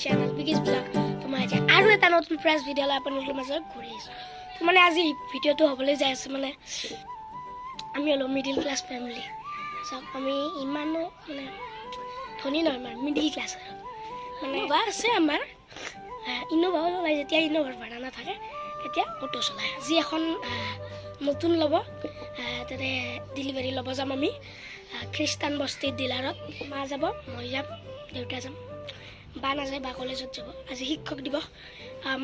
Channel বিগিজ blog. তো মই আজি আৰু এটা নতুন ফ্ৰেছ ভিডিঅ' লৈ আপোনালোকৰ মাজত ঘূৰি আহিছোঁ। তো মানে আজি ভিডিঅ'টো হ'বলৈ যাই আছে, মানে আমি অলপ মিডিল ক্লাছ ফেমিলি। চাওক, আমি ইমানো মানে ধনী নহয়, মানে মিডিল ক্লাছ। আৰু মানে ইন'ভা আছে আমাৰ, ইন'ভাও চলায়। যেতিয়া ইন'ভাৰ ভাড়া নাথাকে, তেতিয়া অ'টো চলায়। আজি এখন নতুন ল'ব, তাতে ডেলিভাৰী ল'ব যাম আমি খ্ৰীষ্টান বস্তি ডিলাৰত। মা যাব, মই যাম, দেউতা যাম, বা নাযায়, বা কলেজত যাব। আজি শিক্ষক দিৱস।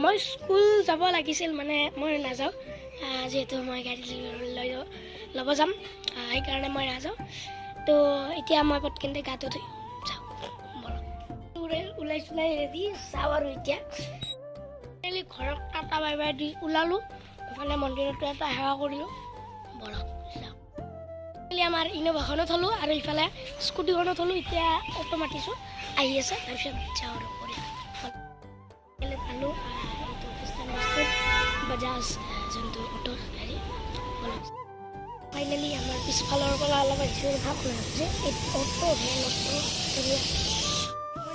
মই স্কুল যাব লাগিছিল, মানে মই নাযাওঁ। যিহেতু মই গাড়ী ডেলিভাৰী লৈ ল'ব যাম, সেইকাৰণে মই নাযাওঁ। তো এতিয়া মই পটকেনতে গাটো ধুই যাওঁ, বলক। ওলাই ওলাই চোলাই ৰেডি, যাওঁ আৰু এতিয়া। ফাইনেলি ঘৰত টাটা বাই বাই the ওলালোঁ। ইফালে মন্দিৰতো এটা সেৱা কৰিলোঁ। বলক যাওঁ। ফাইনেলি আমাৰ ইন'ভাখনো থ'লোঁ আৰু ইফালে স্কুটিখনো থ'লোঁ। এতিয়া অ'টো মাতিছোঁ, আহি আছে, তাৰপিছত যাওঁ আৰু কৰি পালোঁ। এইটো খ্ৰীষ্টান বস্তিত বাজাজ যোনটো অ'টো হেৰি, বলক। ফাইনেলি আমাৰ পিছফালৰ পৰা অলপ আহিছোঁ। ভাব যে এই অ'টো ভেন, অ'টো মই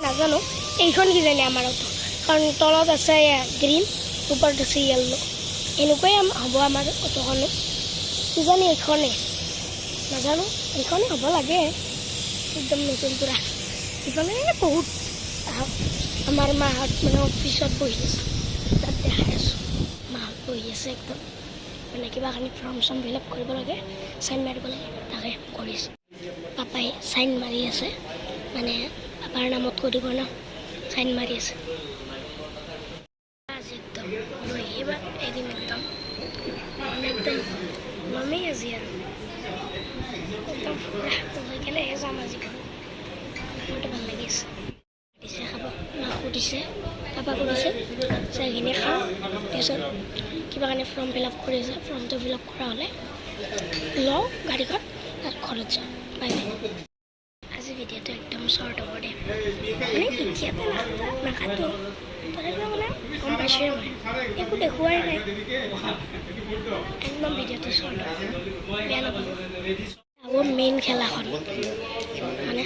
নাজানো, এইখন কিজানি আমাৰ অ'টো, কাৰণ তলত আছে গ্ৰীণ, ওপৰত আছে য়েল্ল'। এনেকুৱাই হ'ব আমাৰ অ'টোখনো কিজানি। এইখনে নাজানো, এইখনে হ'ব লাগে, একদম নতুন পূৰা। ইফালে বহুত আহক, আমাৰ মাহঁত মানে অফিচত বহি আছে, তাত দেখাই আছোঁ। মাহঁত বহি আছে একদম, মানে কিবা কানি ফৰ্ম চৰ্ম ফিল আপ কৰিব লাগে, চাইন মাৰিব লাগে, তাকে কৰি আছে। পাপাই চাইন মাৰি আছে, মানে পাপাৰ নামত কৰিব ন, চাইন মাৰি আছে। আজি একদম লৈহে বা এদিন একদম মানে একদম লমেই আজি আৰু একদম পুৰা লৈ কেনেহে যাম আজি ঘৰত। মোৰতো ভাল লাগি আছে। দিছে খাব, মাকো দিছে, পাপাকো দিছে। চাহখিনি খাওঁ, তাৰপিছত কিবা কাৰণে ফৰ্ম ফিল আপ কৰি আছে। ফৰ্মটো ফিল আপ কৰা হ'লে লওঁ গাড়ীখন আৰু ঘৰত যাওঁ। Bye bye. আজি ভিডিঅ'টো একদম শ্বৰ্ট হ'ব দেই। মানে এতিয়াতে নাকাটো, তথাপিও মানে গম পাইছোঁৱে, মই একো দেখুৱাই নাই। একদম ভিডিঅ'টো শ্বৰ্ট হ'ব, বেয়া নাপাব। আকৌ মেইন খেলাখন, মানে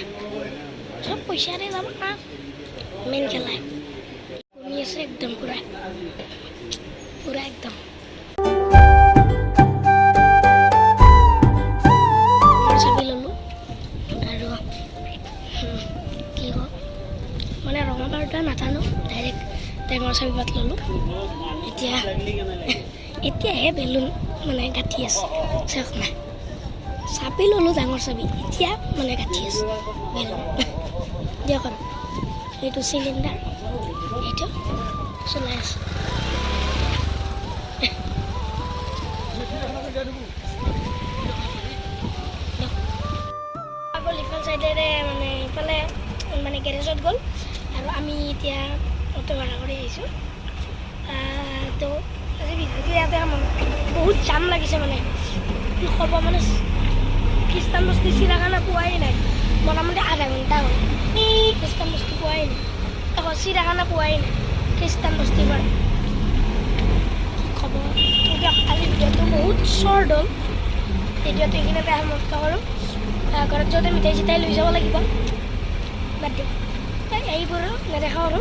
চব পইচাৰে যাব না, মেইন খেলাই শুনি আছে, একদম পূৰা পূৰা একদম। ডাঙৰ চাবি ল'লোঁ আৰু কি কওঁ, মানে ৰঙা পাউডাৰ নাটানো, ডাইৰেক্ট ডাঙৰ চাবি পাত ল'লোঁ। এতিয়া এতিয়াহে বেলুন মানে গাঁঠি আছে। চাওক না, চাবি ল'লোঁ, ডাঙৰ চাবি, এতিয়া মানে গাঁঠি আছে বেলুন। দিয়ক আৰু এইটো চিলিণ্ডাৰ, এইটো চলাই আছে। দিয়ক। গ'ল ইফাল চাইডেৰে, মানে ইফালে মানে গেৰেজত গ'ল আৰু আমি এতিয়া অ'টো ভাড়া কৰি আহিছোঁ। তো আজি ভিডিঅ'টো ইয়াতে সামৰোঁ। বহুত জাম লাগিছে, মানে কি ক'ব, মানে খ্ৰীষ্টান বস্তি চিৰাখানা পোৱাই নাই। মোটামুটি আধা ঘণ্টা হ'ল, খ্ৰীষ্টান বস্তি পোৱাই নাই, আকৌ চিৰাখানা পোৱাই নাই খ্ৰীষ্টান বস্তিৰ পৰা। কি ক'ব। তো দিয়ক, আজি ভিডিঅ'টো বহুত শ্বৰ্ট হ'ল। ভিডিঅ'টো এইখিনিতে সমাপ্ত কৰোঁ। ঘৰত যাওঁতে মিঠাই চিঠাই লৈ যাব লাগিব। বাদ দিয়ক, এইবোৰ নেদেখাওঁ আৰু।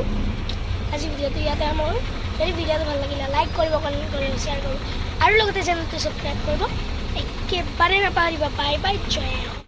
আজি ভিডিঅ'টো ইয়াতে সামৰোঁ। যদি ভিডিঅ'টো ভাল লাগিলে লাইক কৰিব, কমেণ্ট কৰিব, শ্বেয়াৰ কৰিব আৰু লগতে চেনেলটো ছাবস্ক্ৰাইব কৰিব একেবাৰে নাপাহৰিব। বাই বাই, জয় অসম।